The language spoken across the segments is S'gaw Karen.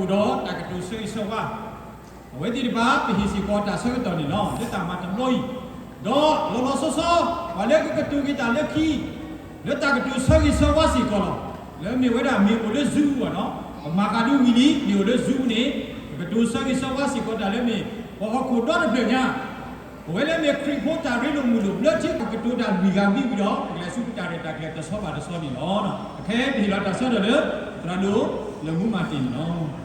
အိၣ်ဒီးတၢ်ကတိၤဆၢဂ့ၤဆၢဝါ, အဝဲသ့ၣ်တဖၣ် ပဟ့ၣ်စ့ၢ်ကီးတၢ်ဆၢကတီၢ်န့ၣ်လီၤ. လၢတၢ်မၤတဘျီအံၤ, ဒီးလီၤလီၤဆီဆီ ပှၤလၢကကတိၤက့ၤတၢ်လၢခံ လၢတၢ်ကတိၤဆၢဂ့ၤဆၢဝါစ့ၢ်ကီးလီၤ. လၢမ့ၢ်ဝဲဒၣ်မ့ၢ်အိၣ်လၢ Zoom ဘၣ်နီၤ, ပမၤဃးဒုဝံၤလံ မ့ၢ်အိၣ်လၢ Zoom န့ၣ်, ပကတိၤဆၢဂ့ၤဆၢဝါစ့ၢ်ကီးတၢ်လၢမ့ၢ် ပှၤဟီၣ်ခိၣ်ဒီတဖျၢၣ်ညါ ပဝဲလၢမ့ၢ်ခရံာ်ဖိတၢ်ရ့လိာ်မုာ်လိာ် ဘျၢထံ ပကတိၤတၢ်လွံၢ်ဂၤဝံၤဝံၤဒီး ပကလဲၤဆူပတၢ်ရဲၣ်တၢ်ကျဲၤတဆီဘၣ်တဆီန့ၣ်လီၤ. အခဲအံၤပဟ့ၣ်လီၤတၢ်ဆၢကတီၢ်လၢ သရၣ်ဒိၣ်လၢမူမၤတ့ၢ်န့ၣ်လီၤ.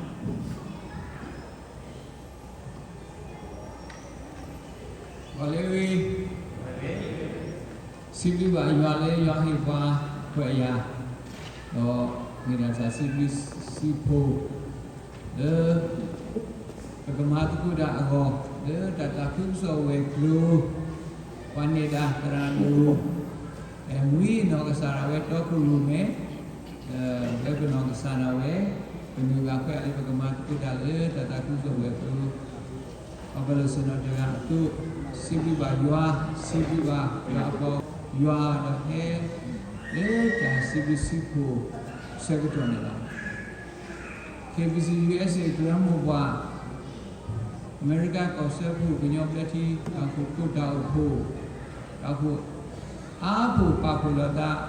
ဂီၤလၢအဂ့ၤ, စံးဘျုးဘၣ်ယွၤလၢယွၤဟ့ၣ်ပှၤခွဲးယာ်, ဒီးမ့ၢ်ဒၣ်တၢ်စံးဘျုးစံးဖှိၣ် လၢ ပကမၤသကိးတၢ်အဂီၢ် လၢတၢ်သးခုကစီၣ်ဝဲၤကျိၤ, ပှၤနဲၣ်တၢ်သရၣ်ဒိၣ် အဲၣ်မူ နီၢ်ကစၢ်ဒၣ်ဝဲတီခိၣ်ရိၣ်မဲ, လၢပနီၢ်ကစၢ်ဒၣ်ဝဲ, ပမ့ၢ်ဘၣ်ခွဲးယာ်လၢပကမၤသကိးတၢ်လၢတၢ်သးခုကစီၣ်ဝဲၤကျိၤ, ပှၤပၢၤလီၢ်ဆ့ၣ်နီၤတဂၤအသိး, စံးဘျုးဘၣ်ယွၤ, စံးဘျုးဘၣ်ယွၤအပှၤ, ယွၤဒီးဟဲ လၢတၢ်စံးဘျုးစံးဖှိၣ်ဆၢကတီၢ်န့ၣ်လီၤ. KBC USA ကရၢမိၢ်ပှၢ်, အမဲရကၤကီၢ်စၢဖှိၣ်ကညီဘျၢထံ တၢ်အိၣ်ဖှိၣ်ခိၣ်တၢ်အိၣ်ဖှိၣ်, တၢ်အိၣ်ဖှိၣ်အါဖှိၣ်ပာ်ဖှိၣ်လိာ်သး,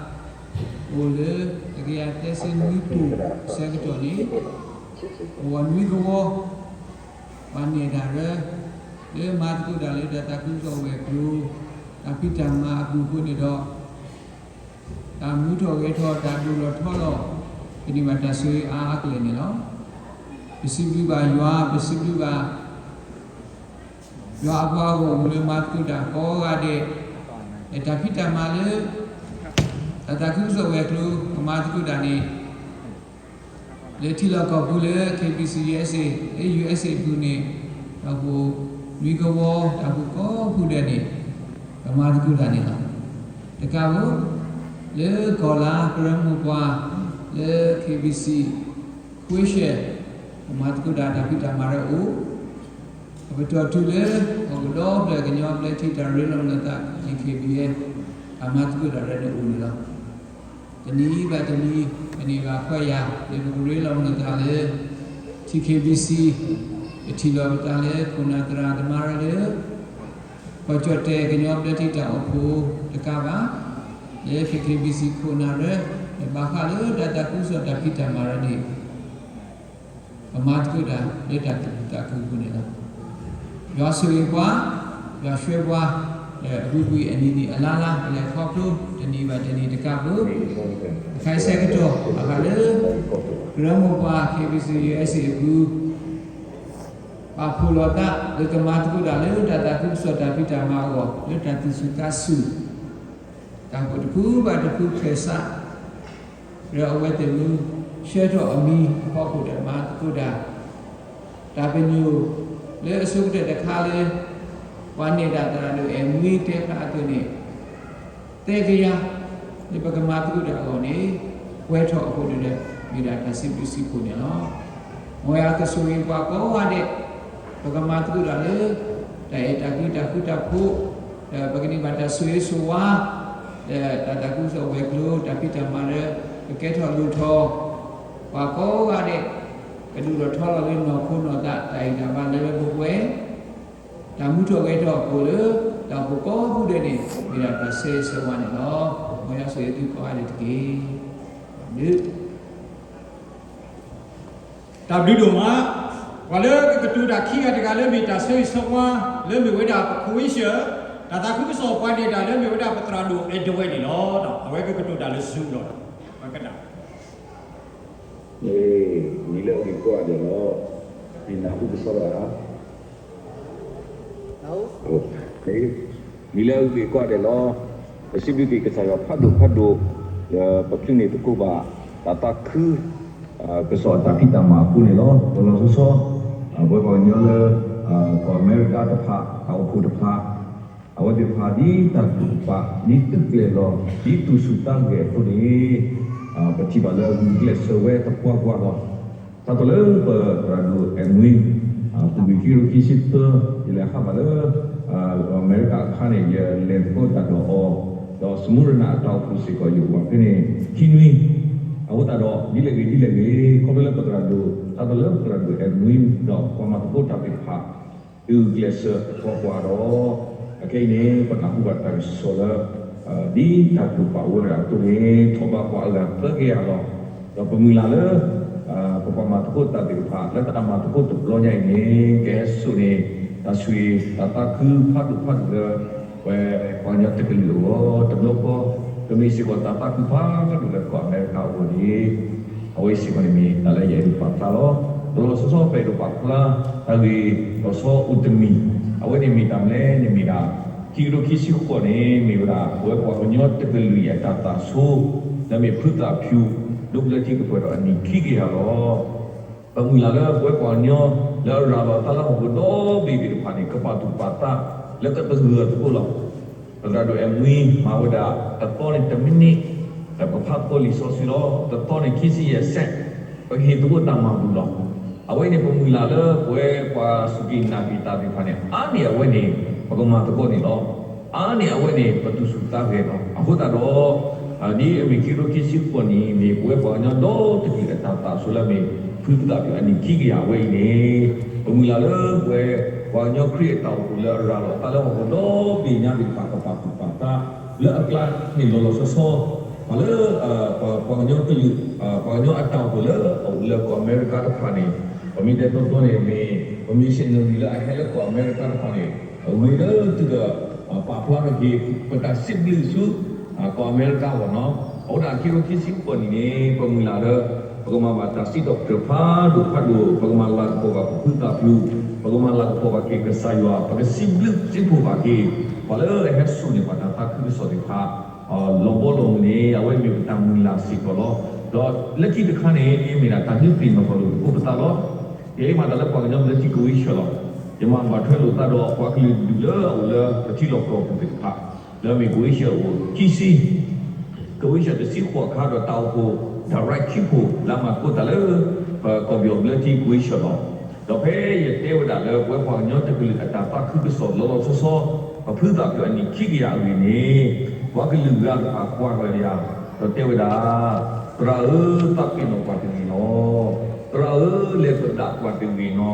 အိၣ်လၢ တကယၤသၢဆံနွံဖှိၣ်ဆၢကတီၢ်န့ၣ်, ပဂီၢ်နွံကဝီၤ ပှၤနဲၣ်တၢ်ရၢ လၢမၤသကိးတၢ်လၢတၢ်သးခုကစီၣ်ဝဲၤကျိၤ, တၢ်ဖံးတၢ်မၤအပူၤအဃိန့ၣ်ဒီး တၢ်မူထီၣ်ဂဲၤထီၣ် တၢ်ဒိၣ်လီၤထီလီၤ ကန့ၢ်ဘၣ်တၢ်ဆိၣ်ဂ့ၤအါအါကလဲာ်န့ၣ်လီၤ. ပစံးဘျုးဘၣ်ယွၤ, ပစံးဘျုးဘၣ် ယွၤအပှၤဂီၢ်မုၢ်လၢမၤသကိးတၢ်ကိးဂၤဒဲး, လၢတၢ်ဖံးတၢ်မၤလၢ တၢ်သးခုကစီၣ်ဝဲၤကျိၤ ကမၤသကိးတၢ်န့ၣ် လၢထံလီၢ်ကီၢ်ပူၤလၢ KBC USA လၢ USA အပူၤန့ၣ်, တၢ်အိၣ်ဖှိၣ်နွံကဝီၤ တၢ်အိၣ်ဖှိၣ်ကိးဖုဒဲးန့ၣ် ကမၤသကိးတၢ်န့ၣ်လီၤ. တကးဘၣ် လၢကီၢ်လါကရၢမိၢ်ပှၢ် လၢ KBC ခွ့ရှဲၣ် ကမၤသကိးတၢ် တၢ်ဖံးတၢ်မၤရၢအိၣ်, အကတီၢ်တုၤလၢ ဟီၣ်ခိၣ်ဒီဖျၢၣ်ကညီဘျၢထံ တၢ်ရ့လိာ်မုာ်လိာ်သး DKBA တၢ်မၤသကိးတၢ်ရၢန့ၣ်အိၣ်န့ၣ်လီၤ. တနံၤဘၣ်တနံၤ ပန့ၢ်ဘၣ်ခွဲးယာ် လၢပကရ့လိာ်မုာ်လိာ်သးလၢ TKBC, ပထံၣ်လိာ်ပသးလၢခိၣ်နၢ်သရၣ်သမါရၢလၢ ကီၢ်ကၠီၣ်တဲၣ်ကညီဘျၢထံတၢ်အိၣ်ဖှိၣ်တကးဘၣ်, လၢ KKBC ခိၣ်နၢ်ရၢ လၢဘၣ်ဃးလၢတၢ်သးခုကစီၣ်တၢ်ဖံးတၢ်မၤရၢန့ၣ် ပမၤသကိးတၢ်လၢတၢ်သူၣ်ခုသးခုအပူၤန့ၣ်လီၤ. ယွၤဆိၣ်ဂ့ၤပှၤ, ယွၤဆှၢပှၤ, လၢအပူၤကွံာ်အနံၤနံၤအလါလါ ပလဲၤခီဖျိတနံၤဘၣ်တနံၤတကးဘၣ်, တခါအံၤဆၢကတီၢ် ဘၣ်ဃးလၢ ကရၢမိၢ်ပှၢ် KBC USA အပူၤ ပာ်ဖှိၣ်လိာ်သး လၢကမၤသကိးတၢ်လၢတၢ်သးခုကစီၣ်တၢ်ဖံးတၢ်မၤအဂီၢ် လၢတၢ်သူၣ်ဆူၣ်သးဆူၣ် တၢ်အိၣ်ဖှိၣ်တဖုဘၣ်တဖုခၢၣ်စး လၢအဝဲသ့ၣ်မ့ၢ်ဆှၢထီၣ်အမံၤအဖီခိၣ်ဒီးမၤသကိးတၢ်, တၢ်ပညိၣ်လၢအဆိကတၢၢ်တခါလၢ ပှၤနဲၣ်တၢ်သရၣ်ဒိၣ်အဲၣ်မူတဲဖျါအသိးန့ၣ် သၢကယၤ လၢပကမၤသကိးတၢ်အဂီၢ်န့ၣ် ပှဲၤထီၣ်အဃိန့ၣ်ဒီး မ့ၢ်ဒၣ်တၢ်စံးဘျုးစံးဖှိၣ်န့ၣ်လီၤ. မ်ယွၤကဆိၣ်ဂ့ၤပှၤကိးဂၤဒဲး ပကမၤသကိးတၢ်လၢ တၢ်အဲၣ်တၢ်ကွံတၢ်ဃူတၢ်ဖိး, ဒီးပကန့ၢ်ဘၣ်တၢ်ဆိၣ်ဂ့ၤဆိၣ်ဝါ, ဒီးတၢ်သးခုကစီၣ်ဝဲၤကျိၤ တၢ်ဖံးတၢ်မၤလၢ ကကဲထီၣ်လိၣ်ထီၣ် ပှၤကိးဂၤဒဲး ကဒိၣ်ထီၣ်ထီထီၣ်လၢနီၢ်ခိနီၢ်သး တၢ်ဂံၢ်တၢ်ဘါလၢလၢပှဲၤပှဲၤ တၢ်မူထီၣ်ဂဲၤထီၣ်အဃိလၢ တၢ်အိၣ်ဖှိၣ်ကိးဖုဒဲးန့ၣ် မ့ၢ်ဒၣ်တၢ်ဆၢဂ့ၤဆၢဝါန့ၣ်လီၤ. မ်ယွၤဆိၣ်ဂ့ၤသုကိးဂၤဒဲးတက့ၢ်. တၢ်ဘျုးဒိၣ်မး, ပှၤလၢကကတိၤတၢ်ခံဂၤတဂၤလၢမ့ၢ်တၢ်ဆၢဂ့ၤဆၢဝါ လၢမ့ၢ်ဝဲဒၣ်ပခွ့ရှၢၣ် တၢ်သးခုကစီၣ်ပှၤနဲၣ်တၢ်လၢမ့ၢ်ဝဲဒၣ်ပသရၣ်ဒိၣ်အဲၣ်ဒိးဝဲန့ၣ်လီၤ. အဝဲကကတိၤတၢ်လၢ Zoom လီၤ. မ့ၢ်လၢအဂ့ၤကိးဂၤဒဲးလီၤ. မ့ၢ်နၢ်ဟူကစီဒီဧါ. မ့ၢ်လၢအဂ့ၤကိးဂၤဒဲးလီၤ. ပစံးဘျုးက့ၤကစၢ်ယွၤဖးဒိၣ်ဖးဒိၣ် လၢပချုးန့ၢ်သကိးဘၣ် တၢ်သးခု ကစီၣ်တၢ်ဖံးတၢ်မၤအဃိန့ၣ်လီၤ. လီၤလီၤဆီဆီ ပဝဲပှၤကညီလၢ ကီၢ်အမဲရကၤတဖၣ် တၢ်အိၣ်ဖှိၣ်တဖၣ် အဝဲသ့ၣ်တဖၣ်ဒ်တၢ်တူၢ်ဘၣ် ဒ်သုးကျဲၤလီၤ ဒ်သူၣ်ဆူၣ်သးဂဲၤအဃိန့ၣ် ပထံၣ်ဘၣ်လၢဂုာ်ကျဲးစၢးဝဲသပှၢ်ပှၢ်လီၤ. စးထီၣ်လၢပသရၣ်ဒိၣ်အဲၣ်မူ ပူၤကွံာ်ခံကထိခံဆံသၢ ယလဲၤဟးဘၣ်လၢ အမဲရကၤအခါန့ၣ် ယလဲၤသကိးတၢ်ဒီးအီၤ ဒီးစမူရနၤအတၢ်အိၣ်ဖှိၣ်စ့ၢ်ကီး ယအိၣ်ဘၣ်ဖဲန့ၣ် ခံနွံ အဃိသတးဒီး ဒ်လဲၣ်ဂ့ၤဒ်လဲၣ်ဂ့ၤ ခီဖျိလၢပသရၣ်ဒိၣ် ခီဖျိလၢပသရၣ်ဒိၣ်အဲၣ်မူဒီးပှၤမၤသကိးတၢ်သ့ၣ်တဖၣ် ဒုးကျဲးစၢးအဖီပှၤဒီး အခဲအံၤန့ၣ် ပနၢ်ဟူဘၣ်တၢ်ကစီၣ်လၢ ဒ်တၢ်တိာ်ပာ်ဝဲဒၣ်အသိးန့ၣ် ထီၣ်ဘးပှၤအဂၤသၢကယၤလီၤ. ဒီးပမုၢ်လၢ်လၢ ပပှၤမၤသကိးတၢ်သ့ၣ်တဖၣ် လၢတၢ်မၤသကိးတဘျီညါအံၤန့ၣ် ကဟဲစိာ်န့ၢ် တၢ်ဆိၣ်ဂ့ၤ တၢ်သးခုဖးဒိၣ်ဖးဒိၣ်လၢ ပဝဲပှၤကညီတကလုာ်အဂီၢ် တဘျီဃီ ကမ့ၢ်စ့ၢ်ကီးတၢ်သးခုဖးဒိၣ်လၢကီၢ်အမဲရကၤအဂီၢ်န့ၣ် အဝဲစ့ၢ်ကီးန့ၣ်မ့ၢ်တၢ်လၢယအဲၣ်ဒိးပာ်ဖျါလီၤ. တလီၢ်လီၢ်ဆီဆီပအဲၣ်ဒိးပာ်ဖျါ တၢ်ဂ့ၢ်လီၤဆီအိၣ်တမံၤ အဝဲန့ၣ်မ့ၢ်တၢ်မနုၤလဲၣ်န့ၣ်မ့ၢ်ဒၣ် ခံကထိခံဆံဃိးန့ၣ် မ့ၢ်ဝဲဒၣ် ပဝဲပှၤကညီတကလုာ်အံၤအတၢ်သးဆိ လၢမ့ၢ်ဖုသၣ်ဖၠူၣ် ဒိးဘျၢထံကပၢၤဒီးအနံၣ်ခံကယၤလီၤ. ပမုၢ်လၢ်လၢပဝဲပှၤကညီ လၢအရၤလီၤအသးလၢဟီၣ်ခိၣ်ဒီဘ့ၣ်သ့ၣ်တဖၣ်န့ၣ် ကပာ်သူၣ်ပာ်သး လၢကသဂၢၢ်သကိးလီၤ. ပသရၣ်ဒိၣ်အဲၣ်မူမၤဝဲဒၣ် တသီန့ၣ်တမံးနံး ပကဖးသကိးလံာ်စီဆှံလီၤ. တသီန့ၣ်ခံဆံယဲၢ်စဲး ပကဟ့ၣ်သကိးတၢ်မၤဘူၣ်လီၤ. အဝဲန့ၣ်ပမုၢ်လၢ်လၢပဝဲပှၤစူၢ်က့ၤနာ်က့ၤတၢ်သ့ၣ်တဖၣ်န့ၣ် အါန့ၢ်အဝဲန့ၣ် ပကမၤသကိးန့ၣ်လီၤ. အါန့ၢ်အဝဲန့ၣ် ပသူၣ်ဆူၣ်သးဂဲၤလီၤ. အဃိသတးဒီး ဒ်အမ့ၢ်ခံကထိခံဆံဃိးနံၣ် မ့ၢ်ပဝဲပှၤကညီဒီတကလုာ်အတၢ်သးဆိလၢမ့ၢ် ဖုသၣ်ဖၠူၣ်အနံၣ်ခံကယၤဝဲအံၤန့ၣ် ပမုၢ်လၢ်လၢပဝဲ ပှၤကညီခရံာ်အတၢ်အိၣ်ဖှိၣ်လၢအရၤလီၤအသးလၢဟီၣ်ခိၣ်ဒီဘ့ၣ်ညါသ့ၣ်တဖၣ်ကပာ်သူၣ်ပာ်သး လၢအကျါန့ၣ်လီၤလီၤဆီဆီ ပှၤလၢ ပှၤကညီကလုာ် ပှၤကညီအတၢ်အိၣ်ဖှိၣ်လၢအအိၣ်လၢကီၢ်အမဲရကၤတဖၣ်န့ၣ် ပမ့ၢ်တဲတီတီန့ၣ်မ့ၢ် ပ missionary လၢအဟဲလၢကီၢ်အမဲရကၤတဖၣ်န့ၣ် အဂ့ၤလၢသုက ပာ်ဖျါထီၣ်က့ၤ ပတၢ်စံးဘျုးဆူ ကီၢ်အမဲရကၤအဂီၢ်နီၤ. အဃိသတးခံကထိခံဆံဃိးနံၣ်န့ၣ် ပမုၢ်လၢ်လၢ ပကမၤဘၣ်တၢ်စံးထီၣ်ပတြၢၤဖးဒိၣ်ဖးဒိၣ် ပကမၤလၤကပီၤဘၣ်ပဖုသၣ်ဖၠူၣ် ပကမၤလၤကပီၤဘၣ်က့ၤကစၢ်ယွၤ ပကစံးဘျုးစံးဖှိၣ်ဘၣ်က့ၤ ပှၤလၢအဟဲစိာ်န့ၢ်ပှၤတၢ်သးခုကစီၣ်သ့ၣ်တဖၣ် လီၤဘီလီၤမုၢ်န့ၣ် အဝဲမ့ၢ်ပတၢ်မုၢ်လၢ်စ့ၢ်ကီးလီၤ. ဒီးလၢခံတခါန့ၣ် မ့ၢ်ဒၣ်တၢ်ဒုးသ့ၣ်နီၣ်ထီၣ်လိာ်သကိးပသးလီၤ. ယဟဲမၤတၢ်လၢပှၤကညီဘျၢထံကဝ့ၢ်ဆၢၣ်လီၤ. ယမၤဘၣ်ထွဲလိာ်သးဒီးပှၤကလုာ်ဒူၣ်လၢအအိၣ်လၢပထံလီၢ်ကီၢ်ပူၤသ့ၣ်တဖၣ် လၢအမ့ၢ်ကဝ့ၢ်ဆၢၣ်အိၣ်ခံဆံ ကဝ့ၢ်ဆၢၣ်တဆံဃိးခါဒီးတၢ်အိၣ်ဖှိၣ် direct ခံဖှိၣ် လၢအမၤသကိးတၢ်လၢ ပကီၢ်ပယီၤဘျၢထံကဝ့ၢ်ဆၢၣ်လီၤ. ဒီးဖဲယတဲဝဲဒၣ်လၢပဝဲပှၤကညီတကလုာ်အတၢ်သးခုကစီၣ်လီၤလီၤဆီဆီ ပဖုသၣ်ဖၠူၣ်အနံၣ်ခံကယၤအဂ့ၢ်န့ၣ် ပှၤကလုာ်ဂၤတဖၣ်ကွၢ်ကယၤ ဒီးတဲဝဲဒၣ် သရၣ်ဧၢ သးပ့ၤနီၣ်ပှၤတဂ့ၤနီၤ, သရၣ်ဧၢ လဲၤသဒၣ်ပှၤတဂ့ၤနီၤ,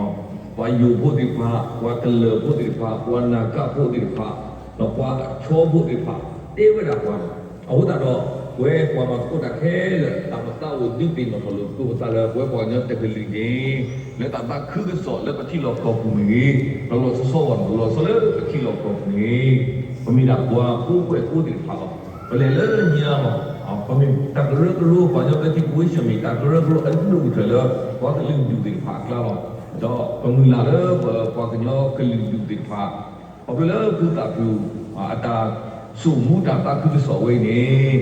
ပှၤယိၤဖိသ့ၣ်တဖၣ်, ပှၤကလၢၢ်ဖိသ့ၣ်တဖၣ်, ပှၤနၢ်ကၣ်ဖိသ့ၣ်တဖၣ်, ဒီးပှၤအဆီဖိသ့ၣ်တဖၣ် တဲဝဲဒၣ်ပှၤလီၤ. အဃိသတးဒီး ပဝဲပှၤမၤသကိးတၢ်ခဲလၢာ် တၢ်ပသးအိၣ်ဒုးသ့ၣ်နီၣ်ထီၣ်လိာ်သကိးပသးလၢ ပဝဲပှၤကညီတကလုာ်န့ၣ် လၢတၢ်သးခုကစီၣ်လၢပထံလီၢ်ကီၢ်ပူၤမ့ၢ်ဂ့ၤ, လီၤလီၤဆီဆီဂီၢ်န့ၣ် လီၤဆီလၢပထံလီၢ်ကီၢ်ပူၤန့ၣ် ပမ့ၢ်ဒၣ်ပှၤဖိကွဲးဖိသ့ၣ်တဖၣ်လီၤ. ပလဲၤလၢညါလီၤ. ပမ့ၢ်တၢ်ကရၢကရိ ပှၤကညီဘျၢထံကဝ့ၢ်ဆၢၣ်မ့ၢ်တၢ်ကရၢကရိအဒိၣ်ကတၢၢ်လၢ ပှၤကလုာ်ဒူၣ်သ့ၣ်တဖၣ်အကျါလီၤ. ဒီးပမုၢ်လၢ်လၢပပှၤကညီကလုာ်ဒူၣ်သ့ၣ်တဖၣ် ခီဖျိလၢဖုသၣ်ဖၠူၣ် အတၢ်စိာ်မူတၢ်သးခုကစီၣ်ဝဲအံၤန့ၣ်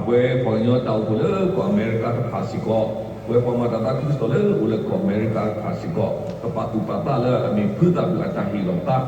ပဝဲပှၤကညီတၢ်အိၣ်ဖှိၣ်လၢကီၢ်အမဲရကၤတဖၣ်စ့ၢ်ကီး, ပဝဲပှၤမၤတၢ်သးခုကစီၣ်လၢအိၣ်လၢကီၢ်အမဲရကၤတဖၣ်စ့ၢ်ကီး ကပာ်သူၣ်ပာ်သးလၢအမ့ၢ်ဖုသၣ်ဖၠူၣ်အတၢ်ဟ့ၣ်လီၤသး,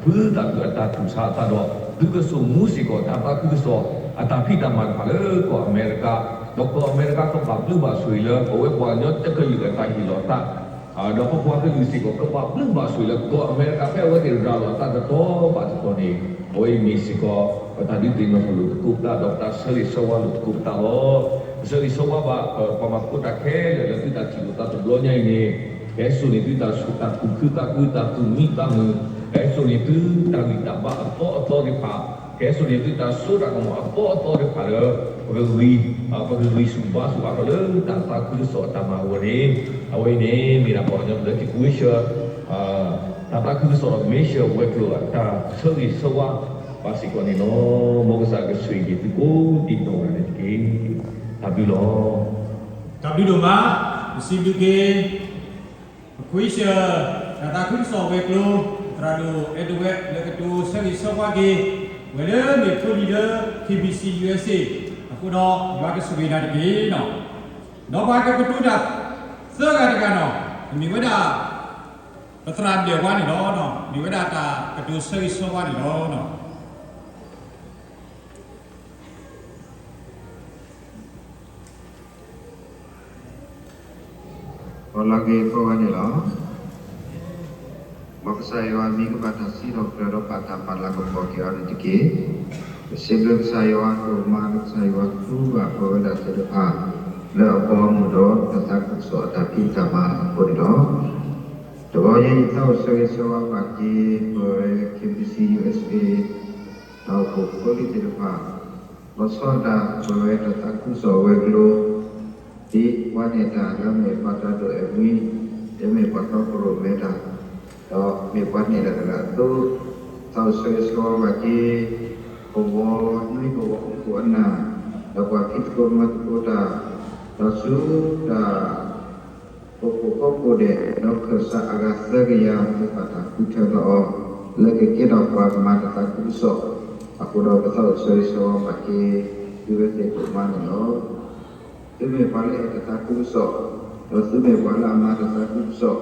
ဖုသၣ်ဖၠူၣ်အတၢ်တူၢ်ဆါအသးဒီး သုကစိာ်မူစ့ၢ်ကီးတၢ်သးခုကစီၣ် အတၢ်ဖံးတၢ်မၤတဖၣ်လၢကီၢ်အမဲရကၤ, ဒီးကီၢ်အမဲရကၤကဘၣ်ဘျုးဘၣ်ဆိၣ်ဂ့ၤလၢ ပဝဲပှၤကညီတကလုာ်အတၢ်ဟ့ၣ်လီၤသး ဒီးပပှၤကလုာ်စ့ၢ်ကီး ကဘၣ်ဘျုးဘၣ်ဆိၣ်ဂ့ၤလၢကီၢ်အမဲရကၤဖဲအဝဲသ့ၣ်ရၤလီၤအသးတတီၤဘၣ်တတီၤန့ၣ် အဝဲအံၤမ့ၢ်စ့ၢ်ကီး ပတၢ်ဒုးသ့ၣ်နီၣ်ထီၣ်လိာ်သကိးပသး ဒီးပတၢ်ဆၢဂ့ၤဆၢဝါလိာ်သကိးပသးလီၤ. ပဆၢဂ့ၤဆၢဝါဘၣ် ပပှၤမၤသကိးတၢ်ခဲလၢာ်လၢသုတၢ်ထံၣ်လိာ်သးတဘျီညါအံၤန့ၣ် ကဟဲစိာ်န့ၢ်သုတၢ်ဆိၣ်တၢ်သူၣ်ခုသးခု တၢ်သူၣ်မံသးမုာ်, ကဟဲစိာ်န့ၢ်သုတၢ်ဂံၢ်တၢ်ဘါအသီအသီသ့ၣ်တဖၣ်, ကဟဲစိာ်န့ၢ်သုတၢ်စိတၢ်ကမီၤအသီအသီသ့ၣ်တဖၣ်လၢ ပကဂံၢ် ပကဂံၢ်ဆူၣ်ဘါဆူၣ်အါထီၣ်လၢတၢ်သးခုကစီၣ်အတၢ်မၤအဂီၢ်န့ၣ် အဝဲအံၤန့ၣ် မ့ၢ်ဒၣ်ပှၤကညီဘျၢထံကဝ့ၢ်ဆၢၣ် တၢ်သးခုကစီၣ်ဒီး မ့ၢ်ဆၢၣ်ဝဲၤကျိၤအတၢ်ဆၢဂ့ၤဆၢဝါ ဘၣ်စ့ၢ်ကီးန့ၣ်လီၤ. မ်ကစၢ်ကဆိၣ်ဂ့ၤသုကိးဒံးနီၢ်ဂၤဒဲးတက့ၢ်. တၢ်ဘျုးလီၤ. တၢ်ဘျုးဒိၣ်မး, ပစံးဘျုးက့ၤ ပခွံဆၢၣ် တၢ်သးခုကစီၣ်ဝဲၤကျိၤ သရၣ်ဒိၣ်အဲၣ်ဒိးဝဲ လၢကတိၤဆၢဂ့ၤဆၢဝါက့ၤ ဝဲလၢမ့ၢ်ဖိလံၤလၢ K B C U S A အဃိဒီး ယွၤကဆိၣ်ဂ့ၤနၤတက့ၢ်နီၤ. ဒီးပှၤကကတိၤတၢ်သၢဂၤတဂၤနီၤ, မ့ၢ်ဝဲဒၣ် ပသရၣ်ဒဲးဝါန့ၣ်လီၤ. မ့ၢ်ဝဲဒၣ်တၢ်ကတိၤဆၢဂ့ၤဆၢဝါန့ၣ်လီၤ. လီၤဂ့ၤကိးဂၤဒဲးန့ၣ်လီၤ. မ်ကစၢ်ယွၤအမံၤကဘၣ်တၢ်စံးထီၣ်ပတြၢၤဒီးဘၣ်တၢ်ပာ်လၤကပီၤက့ၤအီၤန့ၣ်တက့ၢ်. ပစံးဘျုးကစၢ်ယွၤဒိၣ်မး လၢကစၢ်ယွၤသူဘၣ်ပဝဲဒၣ်သ့ၣ်တဖၣ် လၢအဘီအမုၢ်ဒီး တၢ်သးခုကစီၣ်အတၢ်ဖံးတၢ်မၤအဃိန့ၣ်လီၤ. တဘျီညါအံၤ သးအိၣ်ဆၢဂ့ၤဆၢဝါဘၣ်က့ၤ ပဝဲ K B C U S A တၢ်အိၣ်ဖှိၣ်ဖိလံၤသ့ၣ်တဖၣ် လီၤဆီဒၣ်တၢ် ပဝဲတၢ်သးခုကစီၣ်ဝဲၤကျိၤ ဒ်ပှၤနဲၣ်တၢ်လၢအမ့ၢ်ပှၤတၢ်ဒိၣ်အဲၣ်ဝံ ဒီးမ့ၢ်ပှၤတီပရိၣ်မဲတၢ် ဒီးမ့ၢ်ပှၤနဲၣ်တၢ်တဂၤအသိး, သးအိၣ်ဆၢဂ့ၤဆၢဝါဘၣ်က့ၤ ပဝီနွံ ပဝီအခိၣ်အနၢ်, ဒီးပှၤဖံးသကိးမၤသကိးတၢ်, ဒီးဆူတၢ် ပှၤဖှီၣ်ဖိကိးဂၤဒဲး ဒီးခၢၣ်စးအဂၤသၢကယၤ လၢဘၣ်တၢ်ဃုထၢထီၣ်အီၤ လၢကကဲထီၣ်ပှၤမၤတၢ်သးခုကစီၣ် အဃိဒီး ပသးအိၣ်ဆၢဂ့ၤဆၢဝါဘၣ်က့ၤ သုဝဲသ့ၣ်ဒိၣ်မးန့ၣ်လီၤ. သုမ့ၢ်ပှၤလၢအဲၣ်တၢ်သးခုကစီၣ်, ဒီးသုမ့ၢ်ပှၤလၢအမၤတၢ်သးခုကစီၣ်,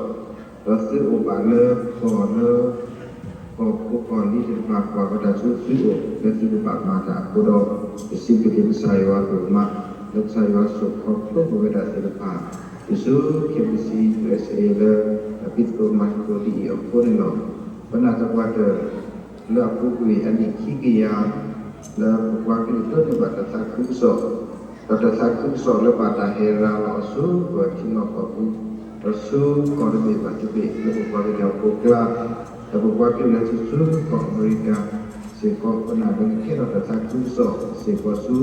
ဒီးသုအိၣ်ဘၣ်လၢကီၢ်လၢ ကီၢ်ဖိကီၢ်လံၤသ့ၣ်တဖၣ် ကွၢ်ကီတၢ်ဆူသုအိၣ် လၢသုကဘၣ်မၤတၢ်အဃိဒီး, ပစံးဘျုးက့ၤကစၢ်ယွၤဒိၣ်မး လၢကစၢ်ယွၤစိာ်ခီဖျိပဝဲဒၣ်သ့ၣ်တဖၣ် တုၤဆူ K B C U S A လၢ တၢ်ဖံးသကိးမၤသကိးဒ်အံၤအဃိန့ၣ်လီၤ. ပနာ်သပှၢ်တၢၢ် လၢအပူၤကွံာ်အနံၣ်ခံကယၤ လၢပပှၤကလုာ်ဒိးန့ၢ်ဘၣ်တၢ်သးခုကစီၣ်, ဒီးတၢ်သးခုကစီၣ်လၢဘၣ်တၢ်ဟဲရၤလီၤအီၤဆူပထံလီၢ်ကီၢ်ပူၤ, ဒီးဆူကီၢ်တဘ့ၣ်ဘၣ်တဘ့ၣ် လၢပပှၤကညီဖိအကျါ, ဒီးပပှၤကလုာ်လၢထံဆူကီၢ်အမဲရကၤစ့ၢ်ကီး ပနာ်လၢကကဲထီၣ်တၢ်သးခုကစီၣ်စ့ၢ်ကီးဆူ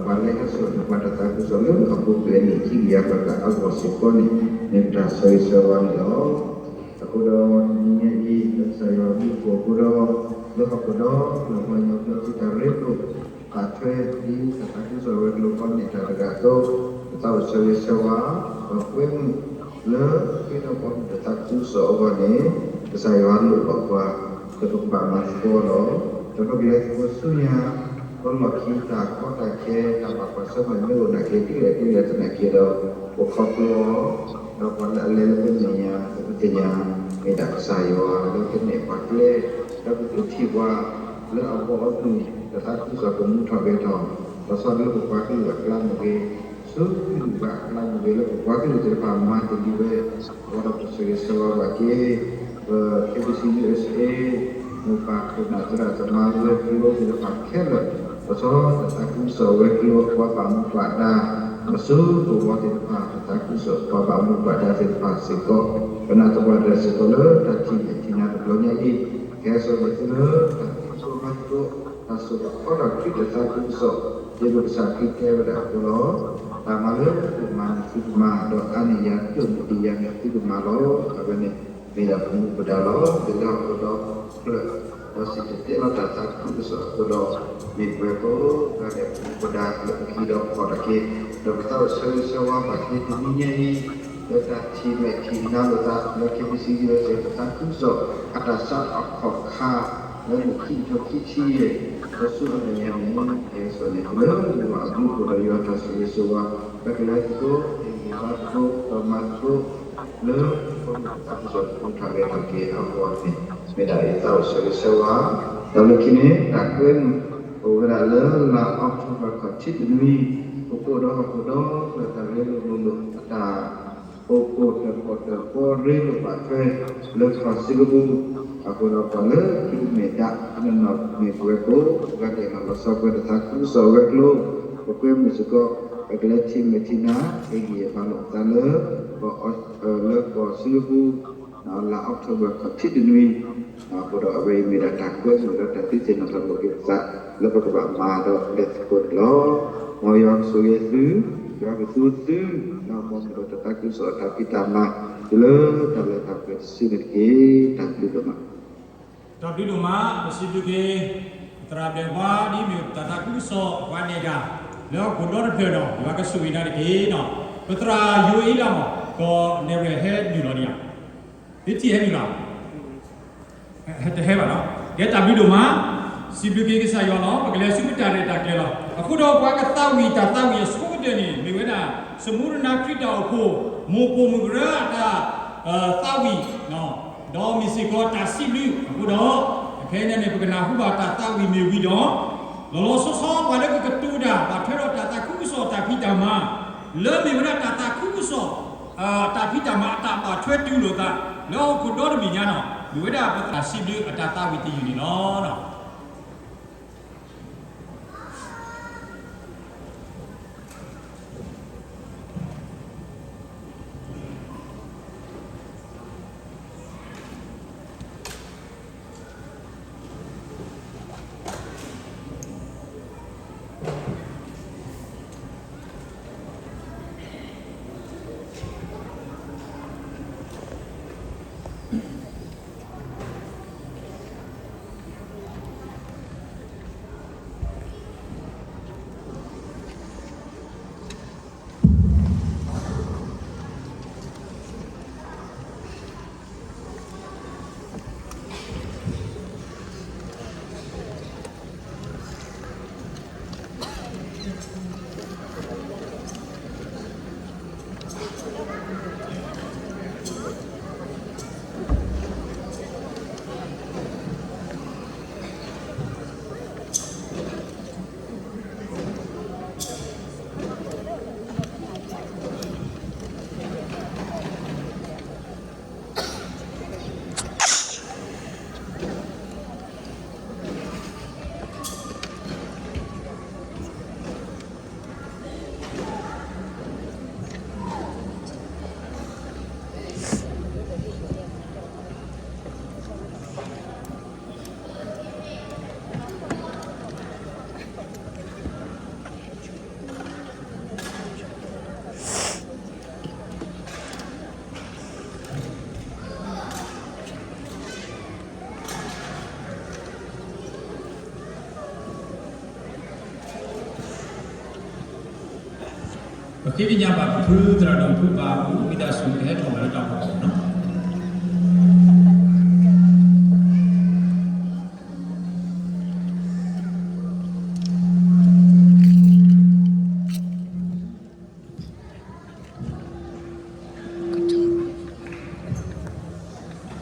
ပှၤလၢဟဲစိာ်န့ၢ်ပှၤတၢ်သးခုကစီၣ်လၢအပူၤကွံာ်အနံၣ်ခံကယၤဘၣ်ဃးအဂီၢ်စ့ၢ်ကီးန့ၣ် မ့ၢ်ပတၢ်ဆၢဂ့ၤဆၢဝါန့ၣ်လီၤ. အဃိဒီးတနံၤညါအံၤ လၢကစၢ်ယွၤအဘျုးအဖှိၣ်အဃိဒီး လၢဟီၣ်ခိၣ်ဒီ လၢပှၤကညီဖိအတၢ်ရ့လိာ် ဘၣ်ထွဲဒ်တၢ်သးခုကစီၣ်ဝဲၤကျိၤပှၤနဲၣ်တၢ်တဂၤအသိး, ပသးအိၣ်ဆၢဂ့ၤဆၢဝါ ဒီးကွဲမုာ် လၢခရံာ်ဖိပှၤမၤတၢ်သးခုကစီၣ်အဂီၢ်န့ၣ် ကစၢ်ယွၤလိၣ်ဘၣ်ပှၤ လၢပကဘၣ်မၤသကိးလီၤ. ဒီးပကလဲၤသကိးဆူညါ ပလီၢ်ခံတၢ်ကီတၢ်ခဲ တၢ်ဘၣ်ကွၢ်ဆၢၣ်မဲာ်မ့ၢ်အိၣ်နာ်က့ ဒ်လဲၣ်ဒ်လဲၣ်သနာ်က့ဒီး ပခီဖျိအီၤ ဒီးပှၤလၢအလဲၤလၢပမဲာ်ညါ ပသ့ၣ်ညါ မ့ၢ်ဒၣ်ကစၢ်ယွၤလၢကနဲၣ်ပှၤကျဲ, ဒီးပသုထံၣ်ပှၤ လၢအဘီအမုၢ် တၢ်သးခုကစီၣ်ကမူထီၣ်ဂဲၤထီၣ် လီၤဆီလၢပပှၤကလုာ်အကျါမ့ၢ်ဂ့ၤ, ဆူကလုာ်ဂၤအကျါမ့ၢ်ဂ့ၤ လၢပပှၤကလုာ်သ့ၣ်တဖၣ်မၤတ့ၢ်လံဝဲ, အဃိဒီးပဆၢဂ့ၤဆၢဝါဘၣ်က့ၤ ပ K B C U S A မိၢ်ပၢ်ခိၣ်နၢ်သရၣ်သမါဝဲၤကျိၤသ့ၣ်တဖၣ်ခဲလၢာ်, လီၤဆီတၢ်သးခုကစီၣ်ဝဲၤကျိၤ ပှၤဘၣ်မူဘၣ်ဒါ ဒီးဆူပဝီသ့ၣ်တဖၣ် တၢ်သးခုကစီၣ် ပှၤဘၣ်မူဘၣ်ဒါသ့ၣ်တဖၣ်စ့ၢ်ကီး, ပနာ်သပှၢ်တၢၢ်စ့ၢ်ကီးလၢတၢ်ထံၣ်မဲာ်ထံၣ်နါတဘျီညါအံၤ, ကဟဲစိာ်န့ၢ်သုလၢတၢ်သံကွၢ်မၤသကိး, တၢ်စိာ်တၢ်ခီဒီးခရံာ်တၢ်သးခုကစီၣ်, ဒ်ပကစၢ်ခရံာ်တဲဝဲဒၣ်အသိးလီၤ. တၢ်မၤလၢယမၤန့ၣ်သုကမၤ, ဒီးအါန့ၢ်ယၤဒိၣ်န့ၢ်ဒံးယၤန့ၣ်သုကမၤလီၤ. အဝဲန့ၣ် မ့ၢ်ဒၣ်ပမူပဒါလီၤ. ပလၢဟီၣ်ခိၣ်ဒီဖျၢၣ် ဒီးစံၣ်တဲၤတဲလီၤတၢ်သးခုကစီၣ်အဃိဒီး မ့ၢ်ပဝဲကိးဂၤဒဲးပမူပဒါလၢပကဟံးဒီးဖီၣ်ထီၣ်က့ၤ, ဒီးပသးအိၣ်ဆၢဂ့ၤဆၢဝါဘၣ်က့ၤတနံၤညါအံၤ လၢတၢ်ထံၣ်မဲာ်ထံၣ်နါလိာ်သး လၢ K B C U S A တၢ်သးခုကစီၣ် အတၢ်ဆါအခီၣ်ခါ လၢမုၢ်ခံကထိခံဆံယဲၢ် ဒီးဆူအမဲာ်ညါန့ၣ် ကဟဲစိာ်န့ၢ်သုလၢယွၤအဘျုးအဖှိၣ်ဒီးယွၤအတၢ်ဆိၣ်ဂ့ၤဆိၣ်ဝါ လၢကလဲၤသကိး ဟ့ၣ်ဂံၢ်ဘါသကိး ဒီးမၤသကိး လၢပမူပဒါတၢ်ကစီၣ်တၢ်ကထါဂဲၤထီၣ်က့ၤအဂီၢ်န့ၣ် မ့ၢ်ဒၣ်ယသးအိၣ်ဆၢဂ့ၤဆၢဝါ, ဒီးလၢခံန့ၣ် တၢ်ကွဲမုာ် အိၣ်ဝဲဒၣ်လၢလါအီးကထိဘၢၣ်ခီၣ်ထံးတနွံ, ပကိးဒီးဟီၣ်ခိၣ်ဒီဖျၢၣ်တၢ်ရ့လိာ်လိာ်လိာ် အတၢ်အိၣ်ဖှိၣ်တၢၣ်ပီၣ်တၢၣ်ပီရ့လိာ်ဘၣ်ထွဲ လၢကီၢ်စ့ၢ်ကီးပူၤ, အဃိဒီးပှၤလၢအမ့ၢ်ဒၣ် အနီၢ်နီၢ်မ့ၢ်ပဝဲကိးဂၤဒဲးလီၤ. လီၤဆီပဝဲတၢ်သးခုကစီၣ်ဝဲၤကျိၤ ပကွဲမုာ်စ့ၢ်ကီး ပကလဲၤထံၣ်မဲာ်ထံၣ်နါ ဟ့ၣ်ဂံၢ်ဟ့ၣ်ဘါလိာ်ပသးလၢ လၢကီၢ်စ့ၢ်ကီးပူၤ လါအီးကထိဘၢၣ်ခီၣ်ထံးတနွံ, အဃိဒီးအဝဲအံၤမ့ၢ်ဒၣ်တၢ်ကွဲမုာ်ဒီးတၢ်ဒုးသ့ၣ်နီၣ်ထီၣ်လိာ်က့ၤပသး လၢပကဘၣ်မၤဒီးလဲၤသကိးန့ၣ်လီၤ. မ်ယွၤကဆိၣ်ဂ့ၤသု, ယွၤကသူသု, ဒီးမ်မ့ၢ်ဒီးတၢ်သးခုကစီၣ်တၢ်ဖံးတၢ်မၤ တုၤလၢတၢ်လၢတၢ်ပှဲၤတစုန့ၣ်တက့ၢ်. တၢ်ဘျုးဒိၣ်မး. တၢ်ဘျုးဒိၣ်မး, ပစံးဘျုးက့ၤ သရၣ်ဒဲးဝါ ဒ်မ့ၢ်တၢ်သးခုကစီၣ်ပှၤနဲၣ်တၢ် လၢဟီၣ်ခိၣ်ဒီတဖျၢၣ်ဒီး ယွၤကဆိၣ်ဂ့ၤနၤတက့ၢ်နီၤ. ပသရၣ်ယိၤအ့လးမး ကီၢ်နဲၣ်ရွဲၣ်ဟဲနုာ်လီၤန့ၣ်ဧါ. သုထံၣ်ဟဲနုာ်လီၤ တဟဲဘၣ်နီၤ. ကဲတၢ်ဘျုးဒိၣ်မး, စံးဘျုးက့ၤကစၢ်ယွၤလီၤ. ပကလဲၤဆူပတၢ်ရဲၣ်တၢ်ကျဲၤလီၤ. အဃိဒီးပှၤကသးဝံၣ်တၢ်သးဝံၣ်အဆိကတၢၢ်န့ၣ် မ့ၢ်ဝဲဒၣ် စမူရနါခရံာ်တၢ်အိၣ်ဖှိၣ် မိၢ်ပိာ်မုၣ်ကရၢအတၢ် သးဝံၣ် ဒီးမ့ၢ်စ့ၢ်ကီးတၢ်စံးဘျုးအဃိဒီး ခဲအံၤန့ၣ် ပကနၢ်ဟူဘၣ်တၢ်သးဝံၣ်မ့ၢ်ဝံၤဒီး လီၤလီၤဆီဆီပှၤလၢကကတိၤတၢ်ဘၣ်ထွဲဒီးတၢ်သးခုကစီၣ်တၢ်ဖံးတၢ်မၤ လၢမ့ၢ်ဝဲဒၣ်တၢ်သးခုကစီၣ် တၢ်ဖံးတၢ်မၤအတၢ်ဘၣ်ထွဲတုၤလိာ်သး လၢဟီၣ်ခိၣ်ဒီတဘ့ၣ်ညါနီၤ မ့ၢ်ဝဲဒၣ်ပသရၣ်စံးဘျုးအတၢ်သးဝံၣ်တယုၢ်န့ၣ်လီၤ. ဒ်ကညးဘၣ်ပဖုသရၣ်ဒိၣ်ဖုဘၣ်အပူၤ ဝံသးစူၤကဟဲထီၣ်ဘၣ်လၢတၢ်အိၣ်ဖှိၣ်